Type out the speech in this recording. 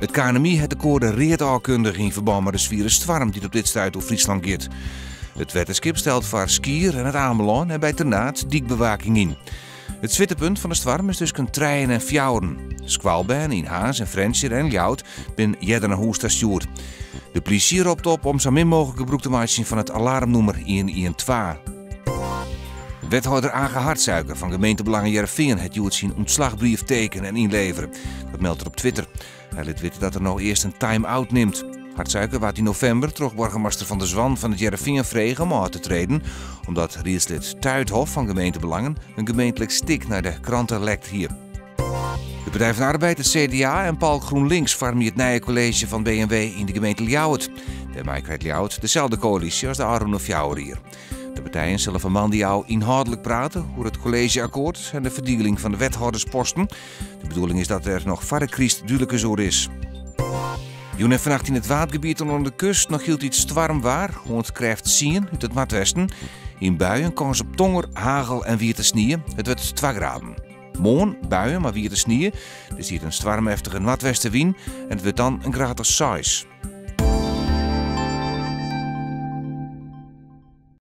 It KNMI hat de koade read ôfkundige yn ferbân mei de swiere stoarm dy't op dit stuit oer Fryslân giet. It wetterskip stelt foar Skier en it Amelân en by Ternaard dykbewaking yn. It swittepunt fan de stoarm is tusken trijen en fjouweren. Skoalbern yn Harns en Frjentsjer en Ljouwert binne earder nei hûs ta stjoerd. De plysje ropt op om sa min mooglik gebrûk te meitsjen fan it alarmnûmer 112. Wethâlder Age Hartsuiker fan gemeentebelangen Hearrenfean hat hjoed syn ûntslachbrief tekene en ynlevere. Dat meldt er op Twitter. Hy lit witte dat er no earst in time-out nimt. Hartsuiker waard yn novimber troch boargemaster Van der Zwan fan it Hearrenfean frege om ôf te treden, omdat riedslid Tuithof fan gemeentebelangen in gemeentlik stik nei de krante lekt hie. De Partij van de Arbeid, it CDA en PAL GroenLinks foarmje it nije kolleezje fan B en W yn de gemeente Ljouwert. Dêrmei krijt Ljouwert deselde koälysje as de ôfrûne fjouwer jier. De partijen sille fan moandei ôf ynhâldlik prate oer it kolleezjeakkoart en de ferdieling fan de wethâldersposten. De bedoeling is dat der noch foar de kryst dúdlikens oer is. Jûn en fannacht yn it Waadgebiet en oan de kust noch hieltyd stoarmwaar, oant krêft tsien út it noardwesten. Yn buien kâns op tonger, hagel en wiete snie. It wurdt twa graden. Moarn buien mei wiete snie. Der stiet in stoarmeftige noardwestewyn en it wurdt dan in graad as seis.